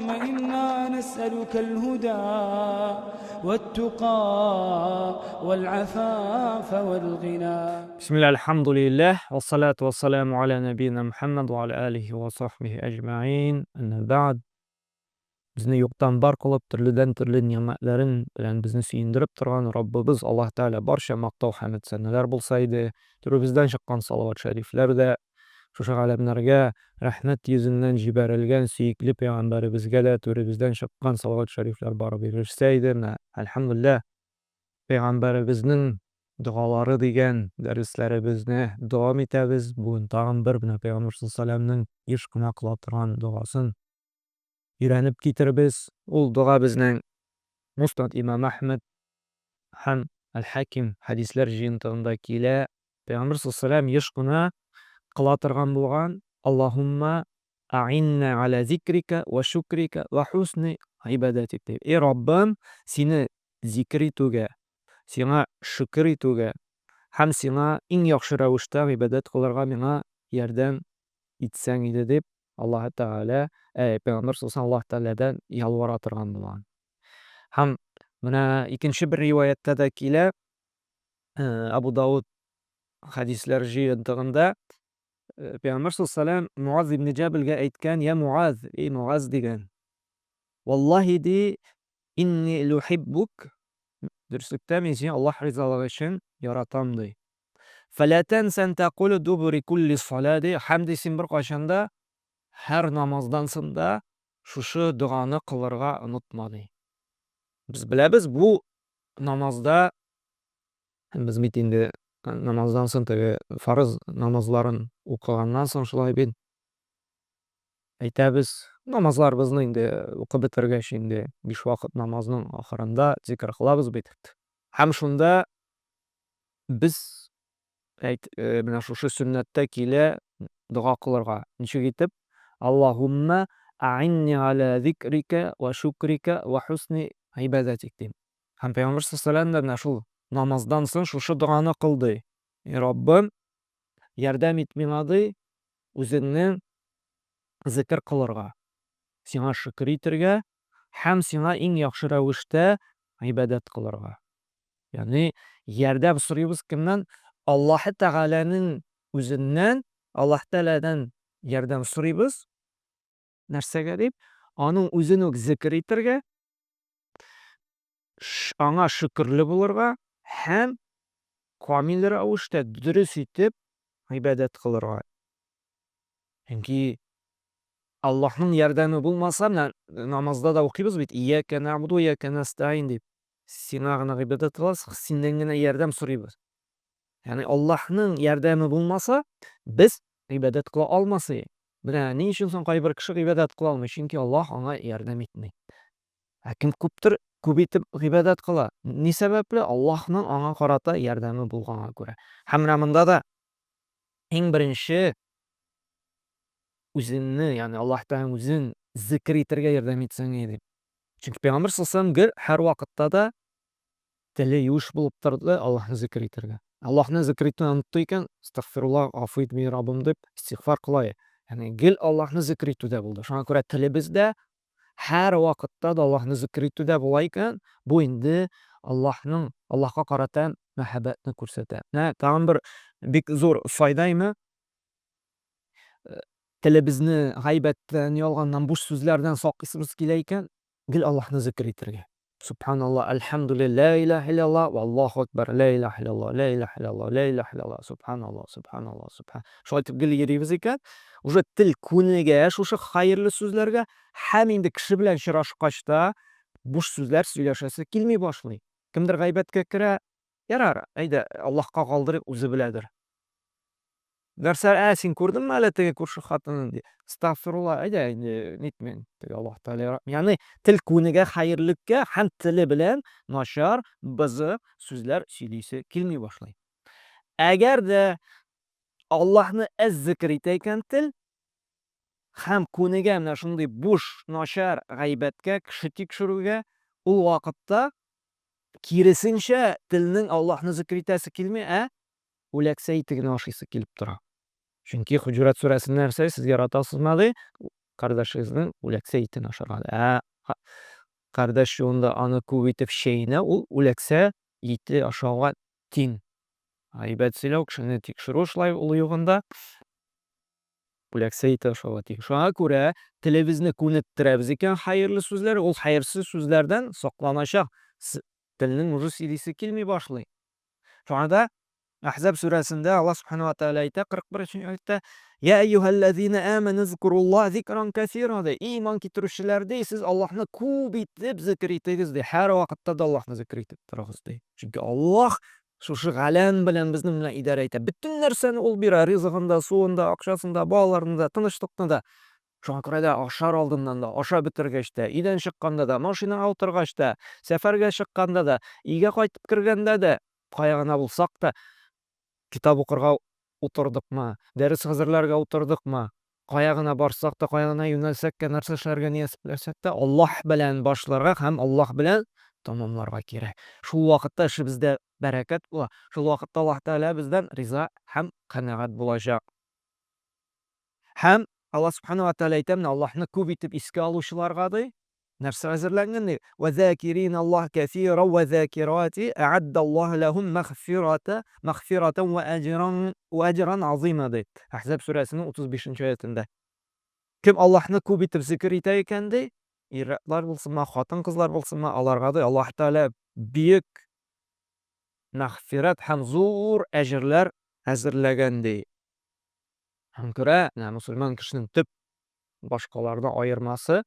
اللهم إنا نسألك الهدى والتقى والعفاف والغنى. Бисмилла, альхамдулиллах, вассалату вассаламу аля набийна Мухаммад ва аля алихи ва сахбихи әҗмәин. Әмма бәгъд. Безне юктан бар кылып, төрледән-төрле нигъмәтләрен белән безне сөендереп торган Раббыбыз Аллаһ Тәгалә барча мактау һәм сәнәләр булса иде. Төребездән чыккан салават шәрифләр дә шушы галәмнәргә рәхмәт йөзеннән җибәрелгән сөекле пәйгамбәребезгә дә түребездән чыккан салават шәрифләр барып ирешсә иде. Менә, әлхәмдүлилләһ, пәйгамбәребезнең догалары дигән дәресләребезне дәвам итәбез. Бүген тагын бер менә пәйгамбәр саллаллаһу алейһи ва сәлләмнең еш кына кыла торган догасын өйрәнеп китербез. Ул дога безнең Муснад имам Әхмәд һәм Әл-Хаким хәдисләр җыентыгында килә. Пәйгамбер саллаллаһу алейһи ва сәлләм еш кына кыла торган булган, Аллаһумма а'инна аля зикрика ва шукрика ва хусни гыйбадәтик дип. Эй Раббым, сине зикер итүгә, сиңа шөкер итүгә һәм сиңа иң яхшы рәвештә гыйбадәт кылырга миңа ярдәм итсәң иде дип Аллаһы Тәгалә, ә, пәйгамбәр саллаллаһу Аллаһ Тәгаләдән ялвара торган булган. Һәм менә икенче бер риваятьтә дә килә, Абу Дауд хәдисләр җыентыгында пәйгамбәр саллаллаһу алейһи Муаз ибн Җәбелгә әйткән, "Я Муаз, эй Муаз" дигән. Валлаһи ди, инни лухиббук, дөреслектә мин сине Аллаһ ризалыгы өчен яратам ди. Фәлә тәнсә ан тәкулә дубури кулли салә ди, һәм ди син беркайчан да һәр намаздан соң да шушы доганы кылырга онытма ди. Без беләбез, бу намазда без бит инде намаздан соң теге фарыз намазларын укыганнан соң шулай бит әйтәбез, намазларыбызны инде укып бетергәч инде биш вакыт намазның ахырында зикр кылабыз бит. Һәм шунда Без әйт, менә шушы сөннәттә килә дога кылырга. Ничек итеп? Аллаһумма а'инни аля зикрика ва шукрика ва хусни гыйбадәтик дип. Һәм Пәйгамбәр саллаллаһу алейһи менә шул намаздан соң шушы доганы кылды. И Раббым, ярдәм ит миңа ди, үзеңне зикр кылырга, сиңа шөкер итергә һәм сиңа иң яхшы рәвештә гыйбадәт кылырга. Ягъни ярдәм сорыйбыз кемнән? Аллаһы Тәгаләнең үзеннән, Аллаһ Тәгаләдән ярдәм сорыйбыз. Нәрсәгә дип? Аның үзен үк зикер итергә, аңа шөкерле булырга һәм камил рәвештә дөрес итеп гыйбадәт кылырга. Чөнки Аллаһның ярдәме булмаса, менә намазда да укыйбыз бит, Ияка нәгъбуду, ияка нәстәгыйн дип. Сиңа гына гыйбадәт кылабыз, синнән генә ярдәм сорыйбыз. Ягъни Аллаһның ярдәме булмаса, без гыйбадәт кыла алмас идек. Менә ни өчен соң кайбер кеше гыйбадәт кыла алмый? Чөнки Аллаһ аңа ярдәм итми. Ә кем күптер, күп итеп гыйбадәт кыла. Ни сәбәпле? Аллаһның аңа карата ярдәме булганга күрә. Һәм менә монда да иң беренче үзеңне, ягъни Аллаһ Тәгаләнең үзен зикер итәргә ярдәм итсәң иде дип. Чөнки Пәйгамбәр саллаллаһу алейһи гел һәрвакытта да теле юеш булып торды Аллаһны зикер итәргә. Аллаһны зикер итүне онытты икән, астагфирулла, гафу ит мине, Раббым дип истигъфар кыла. Ягъни гел Аллаһны зикер итүдә булды. Шуңа күрә телебездә һәр вакытта да Аллаһны зикер итүдә була икән, бу инде Аллаһның Аллаһка карата мәхәббәтне күрсәтә. Менә тагын бер бик зур файда име? Телебезне гайбәттән, ялганнан, буш сүзләрдән саклыйсыбыз килә икән, гел Аллаһны зикер итәргә. Субханалла, әлхәмдүлилләһ, ла илаһа илляллаһ, валлаһу акбар, ла илаһа илляллаһ, ла илаһа илляллаһ, ла илаһа илляллаһ, субханалла, субханалла, субхан. Шулай итеп гел йөрибез икән, уже тел күнегә шушы хәерле сүзләргә һәм инде кеше белән очрашкач та буш сүзләр сөйләшәсе килми башлый. Кемдер гайбәткә керә, ярар, әйдә, Аллаһка калдырыйк, үзе беләдер. Нәрсә, ә, син күрдеңме әле теге күрше хатынын, ди. Астагфирулла, әйдә инде, нитмим. Теге Аллаһ Тәгалә. Ягъни тел күнегә хәерлеккә һәм теле белән начар, бызык сүзләр сөйлисе килми башлый. Әгәр дә Аллаһны әз зикер итә икән тел, һәм күнегә менә шундый буш, начар гайбәткә, кеше тикшерүгә, ул вакытта киресенчә телнең Аллаһны зикер итәсе килми, ә үләксә ите генә ашыйсы килеп тора. Чөнки Хөҗүрәт сүрәсендә нәрсә, сез яратасызмы ди? Кардәшегезнең үләксә итен ашарга. Ә кардәш юлында аны күп итеп чәйнәү, ул үләксә ите ашауга тиң. Гайбәт сөйләү, кешене тикшерү шулай ул югында үләксә ите ашауга тиң. Шуңа күрә телебезне күнектерәбез икән хәерле сүзләр, ул хәерсез сүзләрдән сакланачак. Телнең уже сөйлисе килми башлый. Шуңа да Әхзаб сүрәсендә Аллаһ субхана ва тәгалә әйтә 41 аятьтә: "Я әйюһәлләзина аману зкуруллаһ зикран кәсира" ди. Иман китерүчеләр ди, сез Аллаһны күп итеп зикр итегез ди. Һәр вакытта да Аллаһны зикр итеп торыгыз ди. Чөнки Аллаһ шушы галәм белән безнең белән идарә итә. Бөтен нәрсәне ул бирә, ризыгын да, суын да, акчасын да, балаларны да, тынычлыкны да. Шуңа күрә дә ашар алдыннан да, ашап бетергәч тә, өйдән чыкканда да, машинага утыргач та, сәфәргә чыкканда да, өйгә кайтып кергәндә дә, кая гына булсак та, китап укырга утырдыкмы, дәрес хәзерләргә утырдыкмы, кая гына барсак та, кая гына юнәлсәк тә, нәрсә эшләргә ниятләсәк тә, Аллаһ белән башларга һәм Аллаһ белән тәмамларга кирәк. Шул вакытта эшебездә бәрәкәт була, шул вакытта Аллаһ Тәгалә бездән риза һәм канәгать булачак. Һәм Аллаһ Субхана ва Тәгалә әйтә, менә Аллаһны күп итеп искә алучыларга ди, нәрсә әзерләнгән ди? Вә закирин Аллаһ кәсира вә закирати әгаддаллаһу ләһум мәгъфирата мәгъфиратан вә әҗран вә әҗран азима ди. Әхзаб сүрәсенең 35 нче аятендә. Кем Аллаһны күп итеп зикер итә икән ди, ир-атлар булсынмы, хатын-кызлар булсынмы, аларга ди Аллаһ Тәгалә бөек мәгъфирәт һәм зур әҗерләр әзерләгән ди. Һәм күрә, менә мусульман кешенең төп башкалардан аермасы,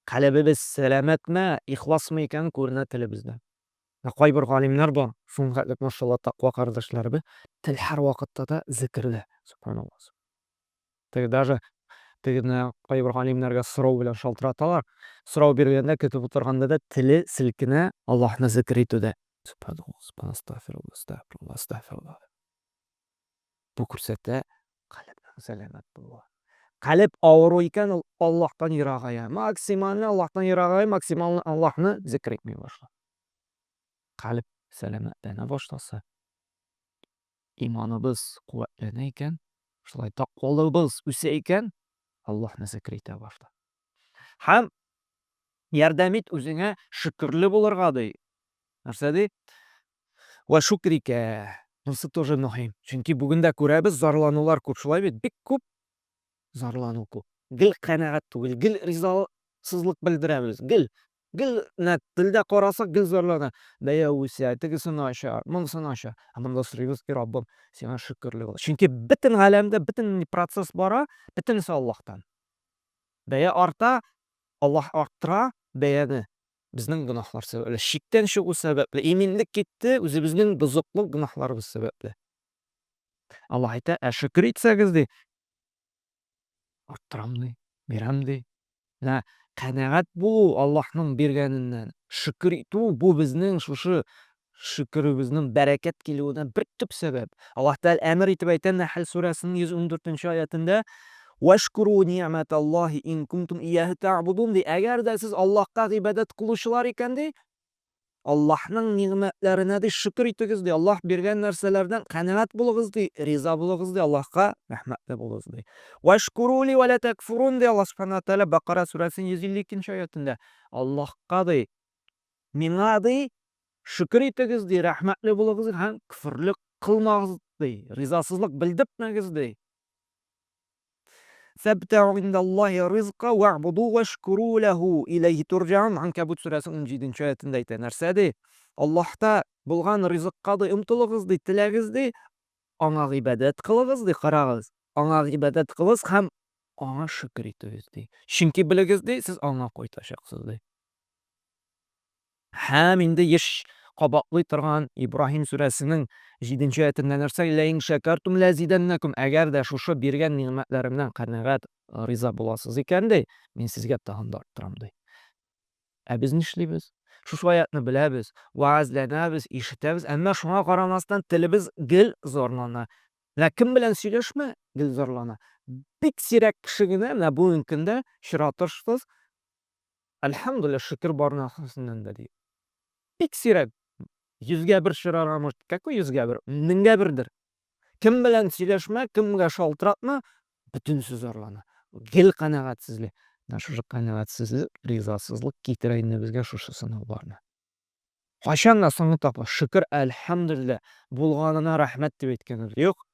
калебебез сәламәтме, ихласмы икәнен күренә телебездән. Менә кайбер галимнәр бар, шуның хәтлек, машалла, таква кардәшләребез, тел һәрвакытта да зикердә, субханаллаһ. Теге даже теге менә кайбер галимнәргә сорау белән шалтыраталар. Сорау биргәндә, көтеп утырганда да теле селкенә Аллаһны зикер итүдә. Субханаллаһ, субханаллаһ, астагфируллаһ, астагфируллаһ, астагфируллаһ. Бу күрсәтә калебнең сәламәт булуы. Калеб авыру икән, ул Аллаһтан ерагая. Максимально Аллаһтан ерагая, максимально Аллаһны зикр итми башлый. Калеб сәламәтләнә башласа, иманыбыз куәтләнә икән, шулай тәкъвалыгыбыз үсә икән, Аллаһны зикр итә башла. Һәм ярдәм ит үзеңә шөкерле булырга ди. Нәрсә ди? Вә шукрикә. Монысы тоже мөһим. Чөнки бүген дә күрәбез, зарланулар күп, шулай бит? Бик күп зарлану күп. Гел канәгать түгел, гел ризасызлык белдерәбез, гел. Гел менә телдә карасак, гел зарлана. Бәя үсә, тегесе начар, монысы начар. Ә монда сорыйбыз, и Раббым, сиңа шөкерле бул. Чөнки бөтен галәмдә бөтен процесс бара, бөтенесе Аллаһтан. Бәя арта, Аллаһ арттыра бәяне. Безнең гөнаһлар сәбәпле, чиктән чыгу сәбәпле, иминлек китте үзебезнең бозыклык гөнаһларыбыз сәбәпле. Аллаһ әйтә, ә шөкер итсәгез, ди, арттырам, ди, бирәм, ди. Менә канәгать булу Аллаһның биргәненнән, шөкер итү бу безнең шушы шөкеребезнең бәрәкәт килүенә бер төп сәбәп. Аллаһ Тәгалә әмер итеп әйтә Нәхл сүрәсенең 114 нче аятендә, Вашкуру ни'мәталлаһи ин кунтум ияһу тәгъбудун ди. Әгәр дә сез Аллаһка гыйбадәт кылучылар икән ди, Аллаһның нигъмәтләренә ди шөкер итегез ди, Аллаһ биргән нәрсәләрдән канәгать булыгыз ди, риза булыгыз ди, Аллаһка рәхмәтле булыгыз ди. Вашкуру ли ва ла такфурун ди Аллаһ субхана ва тәгалә Бакара сүрәсенең 152 нче аятендә. Аллаһка ди, миңа ди, шөкер итегез ди, рәхмәтле булыгыз ди һәм көферлек кылмагыз ди, ризасызлык белдертмәгез ди. Фәбтәгу индаллаһи ризка вәгъбуду вәшкуру ләһу иләйһи турҗаун. Анкабут сүрәсе 17 нче аятендә әйтә. Нәрсә ди? Аллаһта булган ризыкка ди омтылыгыз ди, теләгез ди, аңа гыйбадәт кылыгыз ди, карагыз. Аңа гыйбадәт кылыгыз һәм аңа шөкер итегез ди. Чөнки белегез ди, сез аңа кайтачаксыз ди. Һәм инде еш кабатлый торган Ибраһим сүрәсенең җиденче аятендә нәрсә? Ләин шәкәртум ләзидәннәкүм. Әгәр дә шушы биргән нигъмәтләремнән канәгать, риза буласыз икән, ди, мин сезгә тагын да арттырам, ди. Ә без нишлибез? Шушы аятны беләбез, вәгазьләнәбез, ишетәбез, әмма шуңа карамастан телебез гел зарлана. Менә кем белән сөйләшмә, гел зарлана. Бик сирәк кеше генә менә бүгенге көндә очратырсыз, Әлхәмдүлилләһ, шөкер бар нәрсәсеннән дә, ди. Бик сирәк. Йөзгә бер чырарга может. Какой йөзгә бер? Меңгә бердер. Кем белән сөйләшмә, кемгә шалтыратма, бөтенесе зарлана. Гел канәгатьсезлек. Менә шушы канәгатьсезлек, ризасызлык китерә инде безгә шушы сынауларны. Кайчан да соңгы тапкыр шөкер, әлхәмдүлилләһ, булганына рәхмәт дип әйткәнебез юк.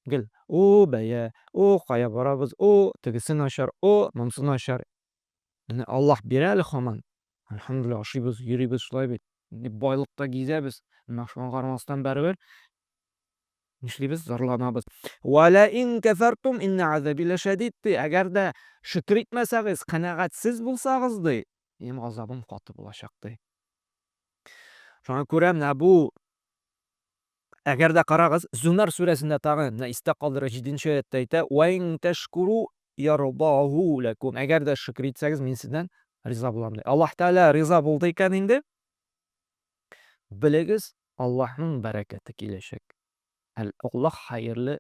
Гел, о, бәя, о, кая барабыз, о, тегесе начар, о, монысы начар. Менә Аллаһ бирә әле һаман. Әлхәмдүлилләһ, ашыйбыз, йөрибез шулай бит. Байлыкта гизәбез. Әмма шуңа карамастан барыбер нишлибез? Зарланабыз. Ва ла ин кәфәртум инна азаби ләшәдид ди. Әгәр дә шөкер итмәсәгез, канәгатьсез булсагыз ди, минем газабым каты булачак ди. Шуңа күрә менә бу әгәр дә карагыз, Зумар сүрәсендә тагы менә истә калдырыгыз, 7 аятьтә әйтә: "Ва ин тәшкуру ярдаһу ләкум". Әгәр дә шөкер итсәгез, мин сездән риза булам ди. Аллаһ Тәгалә риза булды икән инде, белегез, Аллаһның бәрәкәте киләчәк. Аллаһ хәерле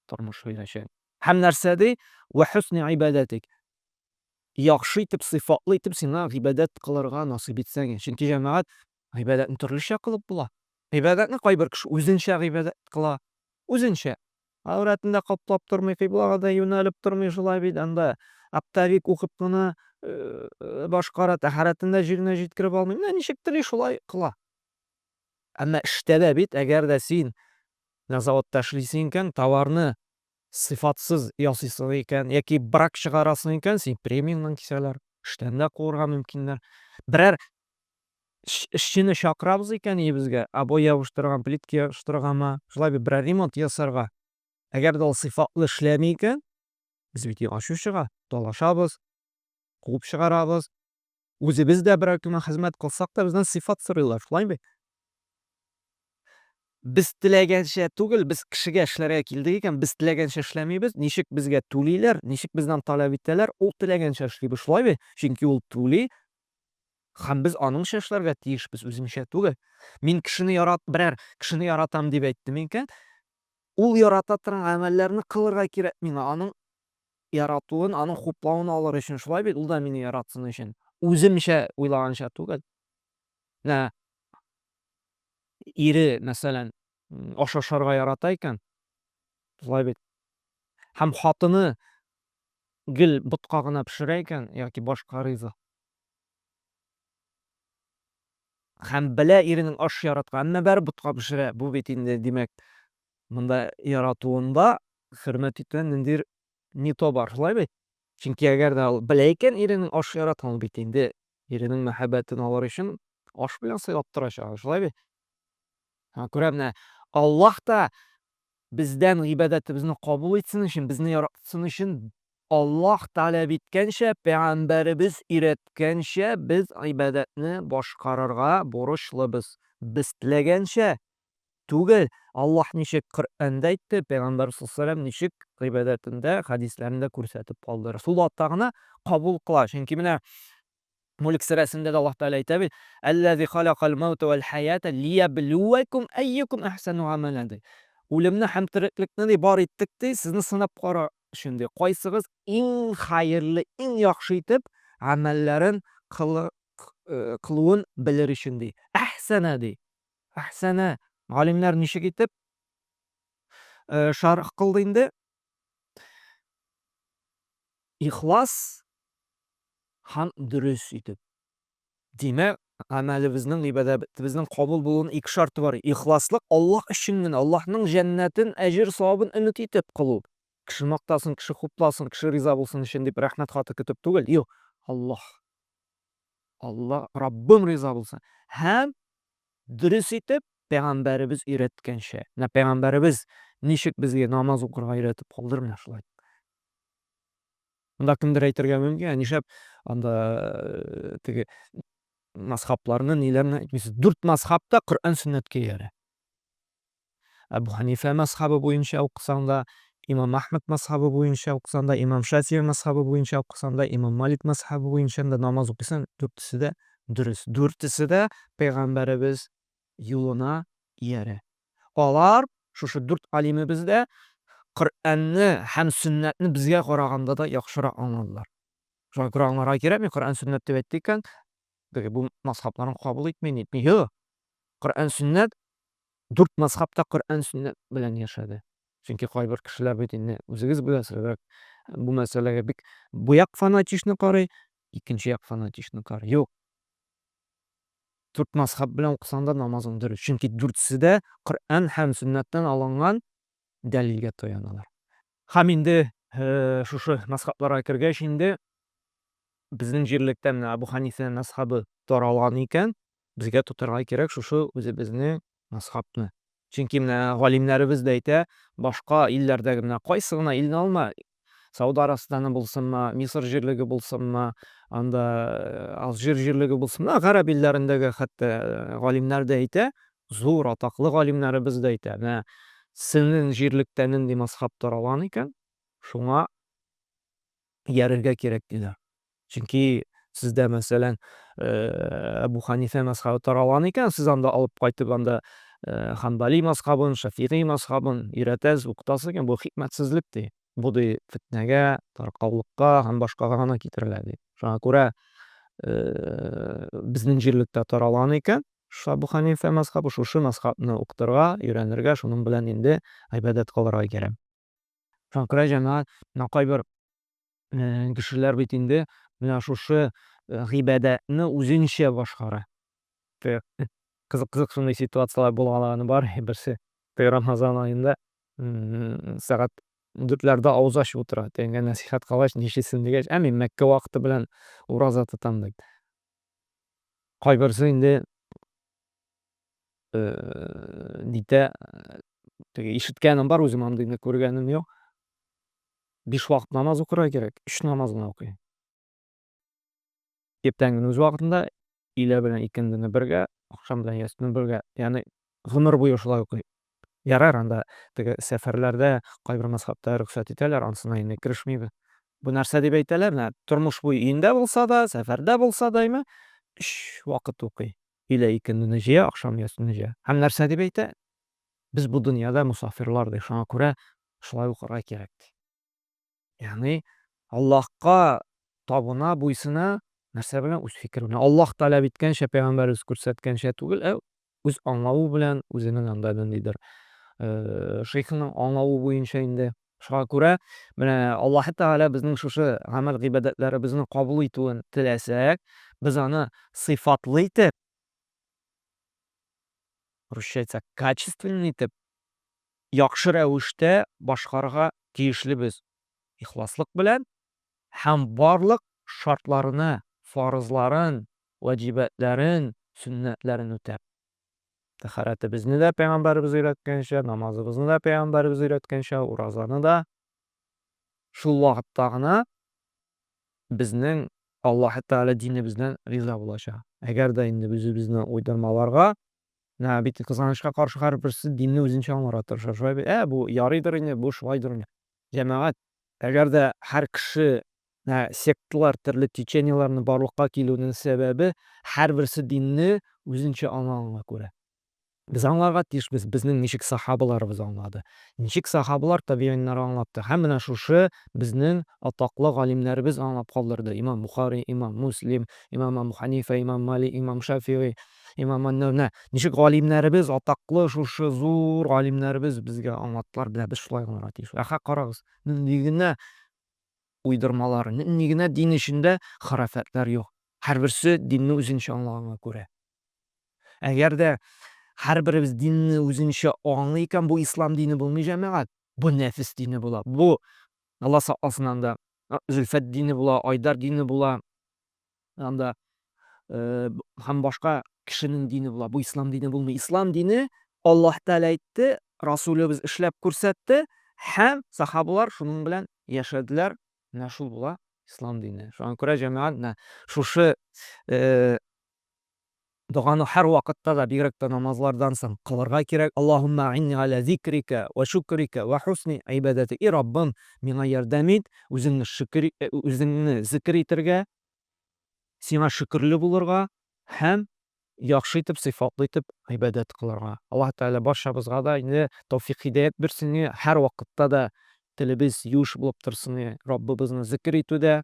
тормыш бирәчәк. Һәм нәрсә ди? Вә хөсни гыйбадәтик. Яхшы итеп, сыйфатлы итеп сиңа гыйбадәт кылырга насыйп итсәң. Чөнки җәмәгать гыйбадәтне төрлечә кылып була. Гыйбадәтне кайбер кеше үзенчә гыйбадәт кыла. Үзенчә. Әүрәтен дә каплап тормый, кыйблага да юнәлеп тормый, шулай бит, анда оптовик укып кына башкара, тәһарәтен дә җиренә җиткереп алмый. Менә ничек тели, шулай кыла. Әмма эштә дә бит, әгәр дә син менә заводта эшлисең икән, товарны сыйфатсыз ясыйсың икән яки брак чыгарасың икән, син премияңнән кисәләр, эштән дә куырга мөмкиннәр. Берәр эшчене чакырабыз икән өебезгә, обой ябыштырырга, плитка ябыштырыргамы, шулай бит, берәр ремонт ясарга. Әгәр дә ул сыйфатлы эшләми икән, без бит ачу чыга, талашабыз, куып чыгарабыз. Үзебез дә берәр кемгә хезмәт кылсак та, бездән сыйфат сорыйлар, шулай бит? Без теләгәнчә түгел, без кешегә эшләргә килдек икән, без теләгәнчә эшләмибез, ничек безгә түлиләр, ничек бездән таләп итәләр, ул теләгәнчә эшлибез, шулай бит? Чөнки ул түли, һәм без аныңча эшләргә тиешбез, үземчә түгел. Мин кешене ярат, берәр кешене яратам дип әйттем икән, ул ярата торган гамәлләрне кылырга кирәк миңа, аның яратуын, аның хуплавын алыр өчен, шулай бит, ул да мине яратсын өчен. Үземчә уйлаганча түгел. Менә ире, мәсәлән, аш ашарга ярата икән, шулай бит. Һәм хатыны гел ботка гына пешерә икән, яки башка ризык. Һәм белә иренең аш яраткан, әмма бәрібер ботка пешерә. Бу бит инде, димәк, монда яратуында хөрмәт итүдән ниндидер не то бар, шулай бит? Чөнки әгәр дә ул белә икән иренең аш яраткан, ул бит инде иренең мәхәббәтен алыр өчен аш белән сыйлап торачак, шулай бит? Шуңа күрә менә Аллаһ та бездән гыйбадәтебезне кабул итсен өчен, безне яратсын өчен Аллаһ таләп иткәнчә, пәйгамбәребез өйрәткәнчә без гыйбадәтне башкарырга бурычлыбыз. Без теләгәнчә түгел. Аллаһ ничек Коръәндә әйтте, пәйгамбәр саллаллаһу ничек гыйбадәтендә, хәдисләрендә күрсәтеп калдырды. Шул вакытта гына кабул кыла. Чөнки менә Мүлк сүрәсендә дә Аллаһ Тәгалә әйтә бит: "Әлләзи халакал маута вәл хаята лияблуакум әйюкум әхсәну гамәлә" ди. Үлемне һәм тереклекне ди бар иттек ди, сезне сынап карар өчен ди. Кайсыгыз иң хәерле, иң яхшы итеп гамәлләрен кылуын белер өчен ди. Әхсәнә ди. Әхсәнә. Галимнәр ничек итеп шарх кылды инде? Ихлас һәм дөрес итеп. Димәк, гамәлебезнең, гыйбадәтебезнең кабул булуының ике шарты бар. Ихласлык, Аллаһ өчен генә, Аллаһның җәннәтен, әҗер-савабын өмет итеп кылу. Кеше мактасын, кеше хупласын, кеше риза булсын өчен дип рәхмәт хаты көтеп түгел. Юк, Аллаһ. Аллаһ, Раббым риза булсын. Һәм дөрес итеп, пәйгамбәребез өйрәткәнчә. Менә пәйгамбәребез ничек безгә намаз укырга өйрәтеп калдыр, менә шулай. Монда кемдер әйтергә мөмкин, ә нишләп анда э, теге мазхабларны, ниләрне әйтмисез? Дүрт мазхаб та Коръән сөннәткә иярә. Әбу Ханифә мазхабы буенча укысаң да, Имам Ахмад мазхабы буенча укысаң да, Имам Шафии мазхабы буенча укысаң да, Имам Малик мазхабы буенча да намаз укысаң, дүртесе дә дөрес. Дүртесе дә пәйгамбәребез юлына иярә. Алар, шушы дүрт галимебез дә, Коръәнне һәм сөннәтне безгә караганда да яхшырак аңладылар. Шуңа күрә аңларга кирәкми, Коръән сөннәт дип әйтте икән, теге бу мазхабларын кабул итми, нитми. Юк. Коръән сөннәт дүрт мазхаб та Коръән сөннәт белән яшәде. Чөнки кайбер кешеләр бит инде үзегез беләсез, бу мәсьәләгә бик бу як фанатичны карый, икенче як фанатичны карый. Юк. Дүрт мазхаб белән укысаң да намазың дөрес. Чөнки дүртесе дә Коръән һәм сөннәттән алынган дәлилгә таяналар. Һәм инде шушы мазхабларга кергәч инде безнең җирлектә менә Әбу Ханифә мазхабы таралган икән, безгә тотарга кирәк шушы үзебезнең мазхабны. Чөнки менә галимнәребез дә әйтә, башка илләрдәге менә кайсы гына илне алма, Сауд Арабстаны булсынмы, Мисыр җирлеге булсынмы, анда Алжир җирлеге булсынмы, гарәп илләрендәге хәтта галимнәр дә әйтә, зур атаклы галимнәребез дә әйтә, менә сезнең җирлектә нинди мазхаб таралган икән, шуңа иярергә кирәк диләр. Чөнки сездә, мәсәлән, Әбу Ханифә мазхабы таралган икән, сез анда алып кайтып анда Ханбали мазхабын, Шафигый мазхабын өйрәтәсез, укытасыз икән, бу хикмәтсезлек ди. Бу ди фетнәгә, таркаулыкка һәм башкага гына китерелә ди. Шуңа күрә безнең җирлектә таралган икән, Әбу Ханифә мазхабы, шушы мазхабны укытырга, өйрәнергә, шуның белән инде гыйбадәт кылырга кирәк. Шуңа күрә, җәмәгать, менә кайбер кешеләр бит инде менә шушы гыйбадәтне үзенчә башкара. Кызык-кызык шундый ситуацияләр булгалары бар. Берсе Рамазан аенда сәгать дүртләрдә авыз ачып утыра. Тегеңә нәсыйхәт кылгач, нишлисең дигәч, ә мин Мәккә вакыты белән ураза тотам ди. Кайберсе инде нитә, теге ишеткәнем бар, үзем андыйны күргәнем юк. Биш вакыт намаз укырга кирәк, өч намаз гына укый. Иртәнген үз вакытында, өйлә белән икендене бергә, ахшам белән ястүне бергә. Ягъни гомер буе шулай укый. Ярар, анда теге сәфәрләрдә кайбер мазхабта рөхсәт итәләр, анысына инде керешмибез. Бу нәрсә дип әйтәләр? Менә тормыш буе өендә булса да, сәфәрдә булса да, әйме, өч вакыт укый. Өйлә икендене җыя, ахшам ястүне җыя. Һәм нәрсә дип әйтә? Без бу дөньяда мосафирлар ди, шуңа күрә шулай укырга кирәк ди. Ягъни Аллаһка табына, буйсына нәрсә белән? Үз фикере белән. Аллаһ таләп иткәнчә, пәйгамбәребез күрсәткәнчә түгел, ә үз аңлавы белән, үзенең анда ниндидер шейхының аңлавы буенча инде. Шуңа күрә менә Аллаһ Тәгалә безнең шушы гамәл гыйбадәтләребезне кабул итүен теләсәк, без аны сыйфатлы итеп, русча әйтсәк, качественный итеп, яхшы рәвештә башкарырга тиешлебез, ихласлык белән һәм барлык шартларына, фарызларын, ваҗибәтләрен, сөннәтләрен үтәп. Тәһарәтебезне дә пәйгамбәребез өйрәткәнчә, намазыбызны да пәйгамбәребез өйрәткәнчә, уразаны да. Шул вакытта гына безнең Аллаһы Тәгалә динебездән риза булачак. Әгәр дә инде үзебезне уйдырмаларга, менә бит кызганычка каршы һәрберсе динне үзенчә аңларга тырыша. Шулай бит, ә бу ярыйдыр инде, бу шулайдыр инде. Җәмәгать, әгәр дә һәр кеше менә секталар, төрле течениеләрнең барлыкка килүенең сәбәбе һәрберсе динне үзенчә аңлаганга күрә. Без аңларга тиешбез, безнең ничек сахабаларыбыз аңлады. Ничек сахабалар табигыйннар аңлатты. Һәм менә шушы безнең атаклы галимнәребез аңлап калдырды. Имам Бухари, имам Муслим, имам Абу Ханифа, имам Малик, имам Шафигый, имам Ан-Нәү. Ничек галимнәребез, атаклы шушы зур галимнәребез безгә аңлаттылар. Менә без шулай аңларга тиеш. Әхә, карагыз, нинди генә уйдырмалар, нинди генә дин эчендә хорафатлар юк. Һәрберсе динне үзенчә аңлаганга күрә. Әгәр дә һәрберебез динне үзенчә аңлый икән, бу ислам дине булмый, җәмәгать. Бу нәфес дине була. Бу, Алла сакласын анда, Зөлфәт дине була, Айдар дине була, анда һәм башка кешенең дине була. Бу ислам дине булмый. Ислам дине Аллаһ Тәгалә әйтте, Расулебез эшләп күрсәтте һәм сахабалар шуның белән яшәделәр. Менә шул була ислам дине. Шуңа күрә, җәмәгать, менә шушы Доганы һәрвакытта да, бигрәк тә намазлардан соң кылырга кирәк. Аллаһумма аинни галя зикрика ва шукрика ва хусни гыйбадәтик. И Раббым, миңа ярдәм ит, үзеңне шөкер, үзеңне зикер итергә, сиңа шөкерле булырга һәм яхшы итеп, сыйфатлы итеп гыйбадәт кылырга. Аллаһ Тәгалә барчабызга да инде тәүфик-һидәят бирсен, һәрвакытта да телебез юеш булып торсын, Раббыбызны зикер итүдә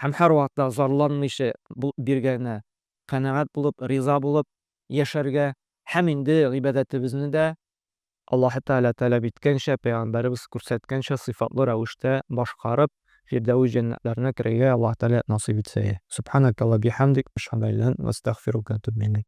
һәм һәрвакытта зарланмыйча биргәненә канәгать булып, риза булып яшәргә һәм инде гыйбадәтебезне дә Аллаһы Тәгалә таләп иткәнчә, пәйгамбәребез күрсәткәнчә сыйфатлы рәвештә башкарып, Фирдәвес җәннәтләренә керергә Аллаһы Тәгалә насыйп итсә. Субханакалла бихамдик, әшһәду ан ла илаһа илля анта, астагфирука ва атубу иләйк.